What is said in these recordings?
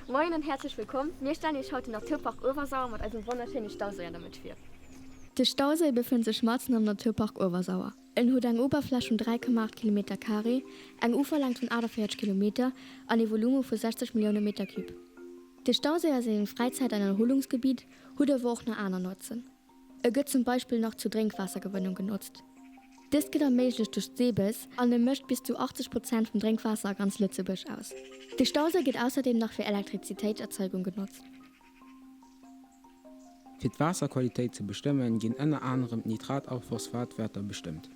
Moien an häerzlech wëllkomm. Mir stellen Iech haut den Naturpark Uewersauer mat eisem wonnerschéine Stauséi an der Mëtt vir. De Stauséi befënnt sech matzen am Naturpark Uewersauer. En huet eng Uewerfläch vun 3,8 Kilometer carré, eng Uferlängt vun 48 Kilometer an ee Volume vu 60 Millioune Meter cube. De Stauséi ass een Fräizäit an Erhuelungsgebiet, huet awer och nach aner Notzen. E gëtt zum Beispill nach zur Drénkwaassergewënnung genotzt. Dëst gëtt erméiglecht duerch d'SEBES an e mécht bis zu 80 Prozent vum Drénkwaasser a ganz Lëtzebuerg aus. De Stauséi gëtt ausserdeem nach fir Elektrizitéitserzeugung genotzt. Fir d'Waasserqualitéit ze bestëmmen, ginn ënner anerem d'Nitrat a Phosphatwäerter bestëmmt.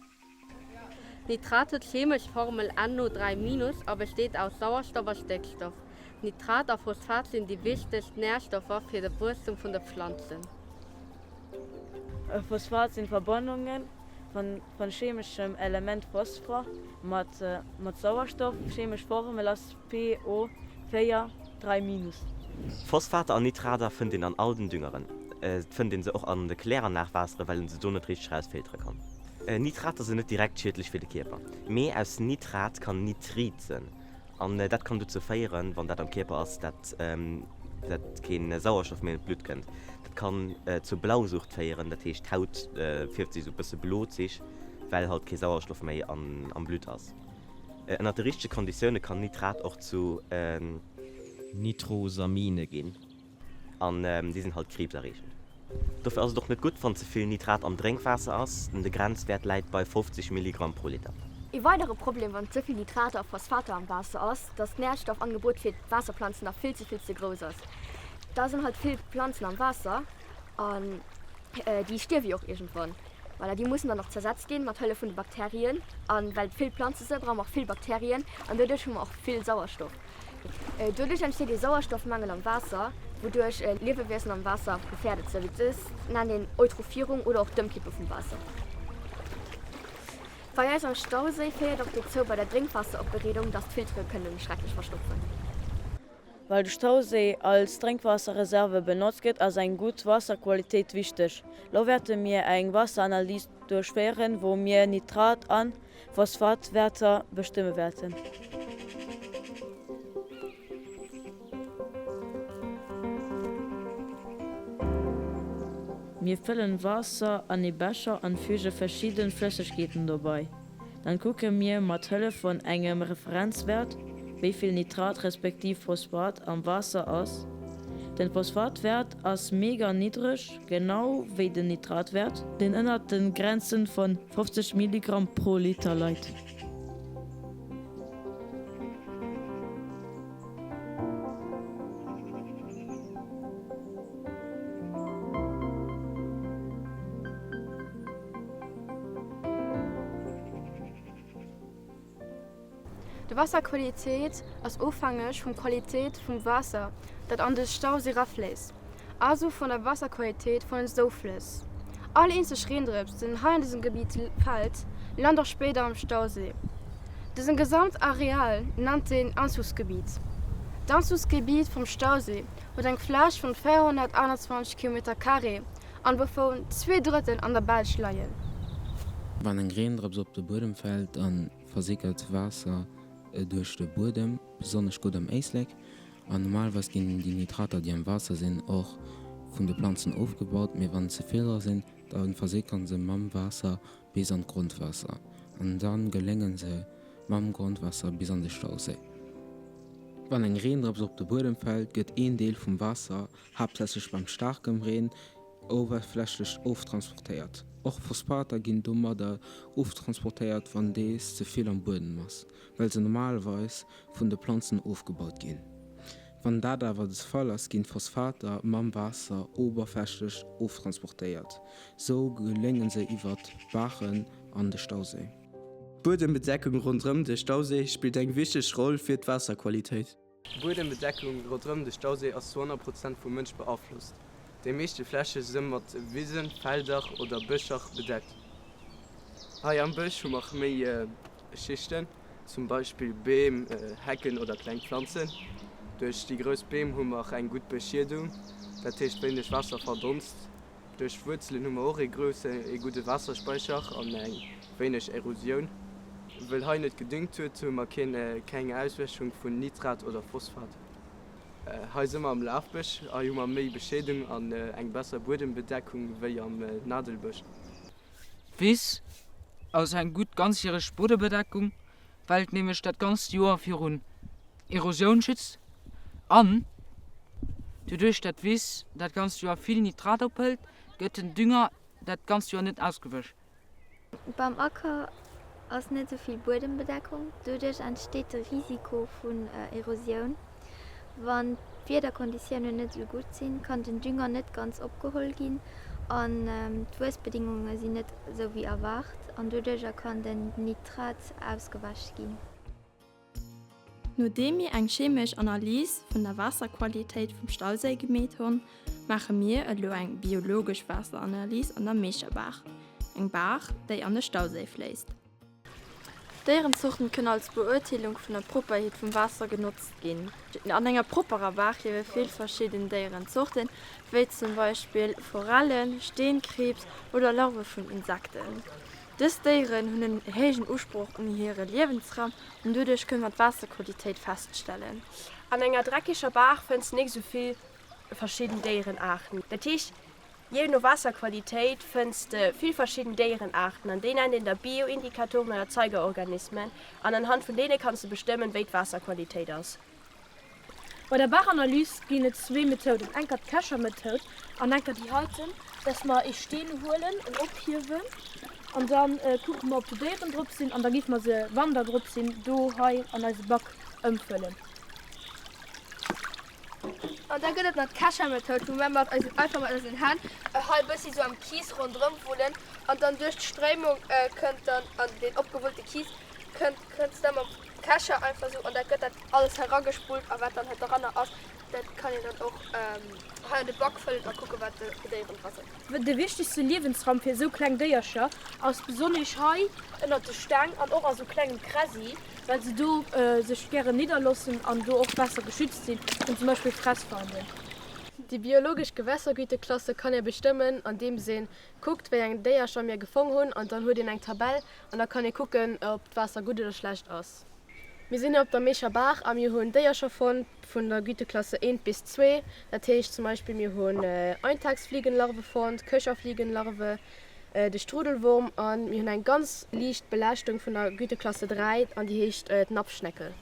Nitrat huet d'cheemesch Formel NO3- a besteet aus Sauerstoff a Stéckstoff. Nitrat a Phosphat sinn déi wichtegst Närstoffer fir de Wuesstum vun de Pflanzen. Phosphat sinn Verbannunge vun cheemeschem Element Phosphor mat Sauerstoff. Cheemesch Formel ass PO4 3-. Phosphater an Nitrater fënnt een an all den Düngeren. Et fënnt een se och an de Kläranlagwaassere well een se do net richteg rausfiltere kann. Nitrater sinn net direkt schiedlech fir de Kierper, mee aus Nitrat kann Nitrit sënn an dat kann dozou féieren, wann dat am Kierper ass, dat dat keen Sauerstoff méi an d'Blutt kënnt. Dat kann zur Blausucht féieren, dat heescht d'Haut fierft sech esou bësse blozig, well halt kee Sauerstoff méi am Blutt ass. Ënnert de richtege Konditioune kann Nitrat och zu Nitrosamine ginn. An déi sinn halt kriibserreegend. Dofir ass et och net gutt, wann ze vill Nitrat am Drénkwaasser ass. De Grenzwäert läit bei 50 Milligramm pro Liter. Ee weidere Problem, wann ze vill Nitrater a Phosphater am Waasser ass, dass d'Närstoffangebot fir d'Waasserplanzen nach vill ze vill ze grouss ass. Da sinn halt vill Planzen am Waasser an déi stierwe jo och iergendwann. Voilà, déi mussen dann och zersetzt ginn mat Hëllef vun de Bakterien. An well et vill Planze sinn, brauche mer och vill Bakterien an doduerch hu mer och vill Sauerstoff. Doduerch entsteet ee Sauerstoffmangel am Waasser, wouduerch Liewewiesen am Waasser gefäerdet sinn. Dëst nennt een Eutrophierung oder och d'Ëmkippe vum Waasser. Bei eis am Stauséi féiert och dozou bei der Drénkwaasseropbereedung, dass d'Filtere kënne schrecklech verstopfen. Well de Stauséi als Drénkwaasserreserve benotzt gëtt, ass eng gutt Waasserqualitéit wichteg. Lo wäerte mir eng Waasseranalys duerchféieren, wou mir Nitrat an Phosphatwäerter bestëmme wäerten. Mir fëllen Waasser an ee Becher an füge verschidden Flëssegkeeten dobei. Dann kucke mir mat Hëllef von engem Referenzwäert wéi vill Nitrat respektiv Phosphat am Waasser ass. Den Phosphatwäert ass mega niddreg, genau wéi den Nitratwäert, deen ënnert den Grenzen von 50 Milligramm pro Liter leit. De Wasserqualitéit ass ofhängeg vum Qualitéit vum Waasser, dat an de Stauséi rafléisst, also vun der Wasserqualitéit vun den Zouflëss. All eenzeg Reendrëps, den hei an dësem Gebitt fält, lant och spéider am Stauséi. Dësen gesamt Areal nennt een Anzuchsgebiet. D'Anzuchsgebiet vum Stauséi huet eng Fläch vun 428 Kilometer carré an wouvon zweedrëttel an der Belsch leien. Wann eng Reendrëps op de Buedem fält, da versickert d'Waasser duerch de Buedem, besonnesch gutt am Éislek. An normalerweis ginn déi Nitrater, déi am Waasser sinn, och vun de Planzen ofgebaut, mee wann ze vill dra sinn, da versickern se mam Waasser bis an d'Grondwaasser an da gelénge se mam Grondwaasser bis an de Stauséi. Wann eng Reendrëps op de Buedem fält, gëtt een Deel vum Waasser, haaptsächlech beim staarkem Reen, owerflächlech oftransportéiert. Och Phosphater ginn domadder oftransportéiert, wann dees ze vill am Buedem ass, well se normalerweis vun de Planzen ofgebaut ginn. Wann dat awer de Fall ass, ginn d'Phosphater mam Waasser oberflächlech oftransportéiert. Sou gelénge se iwwer d'Baachen an de Stauséi. D'Buedembedeckung ronderëm de Stauséi spillt eng wichteg Roll fir d'Waasserqualitéit. D'Buedembedeckung ronderëm de Stauséi ass zu 100 Prozent vum Mënsch beaflosst. Déi meeschte Fläche si mat Wisen, Felder oder Bëscher bedeckt. Hei am Bësch hu mer méi Schichten, zum Beispill Beem, Hecken oder kleng Planzen. Duerch déi grouss Beem hu mer eng gutt Beschiedung, dat heescht wéineg Waasser verdonst. Duerch d'Wuerzelen hu mer och ee grousse, ee gudde Waasserspeicher an eng wéineg Erosioun. Wëll hei net gedüngt huet, hu mer keen, keng Auswierkung vun Nitrat oder Phosphat. Hei si mer am Lafbësch, hei hu mer méi Bescheedung an eng besser Buedembedeckung wéi am Nadelbësch. D'Wiss ass eng gutt ganzjäreg Buedebedeckung, well et nämlech dat ganzt Joer virun Erosioun schützt an doduerch dat d'Wiss dat ganzt Joer vill Nitrat ophëlt, gëtt den Dünger dat ganzt Joer net ausgewësch. Beim Acker ass net esou vill Buedembedeckung, doduerch entsteet de Risiko vun Erosioun. Wann d'Wiederkonditiounen net esou gutt sinn, kann den Dünger net ganz opgeholl ginn an d'Wuessbedingunge sinn net esou wéi erwaart an doduercher kann den Nitrat ausgewäsch ginn. Nodeem mir eng chemesch Analys vun der Waasserqualitéit vum Stauséi gemeet hunn, maache mir elo eng biologesch Waasseranalys an der Meecherbaach, eng Baach, déi an de Stauséi fléisst. Déierenzuchten kënnen als Beurteelung vun der Propperheet vum Waasser genotzt ginn. An enger propperer Baach liewe vill verschidden Déierenzorten, wéi zum Beispill Forellen, Steenkriibs oder Larve vun Insekten. Dës Déieren hunn en héijen Usproch un hire Liewensraum an doduerch kënne mer d'Waasserqualitéit feststellen. An enger dreckeger Baach fënns de nik sou vill verschidden Déierenaarten. Dat heescht, jee no Waasserqualitéit fënns de vill verschidden Déierenaarten an déi nennt een da Bioindikatoren oder Zeigerorganismen an anhand vun deene kanns de bestëmmen, wéi d'Waasserqualitéit ass. Bei der Baachanalys ginn et zwee Methouden, enker d'Keschermethoud an enker déi heiten, dass mer ee Steen huelen, en ophiewen an da kucke mer, ob do Déieren drop sinn an da géife mer se, wann der drop sinn, do hei an eise Bac ëmfëllen. An da gëtt et nach d'Keschermethoud, wou mer mat eisen, einfach mat eisen Hänn hei e bëssi sou am Kies ronderëm wullen an dann duerch d'Stréimung kënnt dann an deen opgewullte Kies kënnt, kënns da mam Kescher einfach sou an da gëtt dat alles heragespullt a wat dann halt doranner ass, dat kann een dann och hei an de Bac fëllen a kucken, wat fir Déieren dra sinn. De wichtegste Liewensraum fir esou kleng Déiercher ass besonnesch hei ënnert de Steng an och a sou klengem Kräsi, well se do sech gären nidderlossen an do och besser geschützt sinn vun zum Beispill Fressfeinden. Déi biologesch Gewässergüteklasse kann ee bestëmmen, andeems ee kuckt, wéi eng Déiercher mir gefong hunn an dann huet een eng Tabell an da kann ee kucken, ob d'Waasser gutt oder schlecht ass. Mir sinn op der Meecher Baach a mir hunn Déiercher fonnt vun der Güteklasse 1 bis 2. Dat heescht zum Beispill mir hunn Eintagsfliegenlarve fonnt, Köcherfliegenlarve, de Strudelwurm a mir hunn eng ganz liicht Belaaschtung vun der Güteklasse 3 an déi heescht d'Napfschneckel.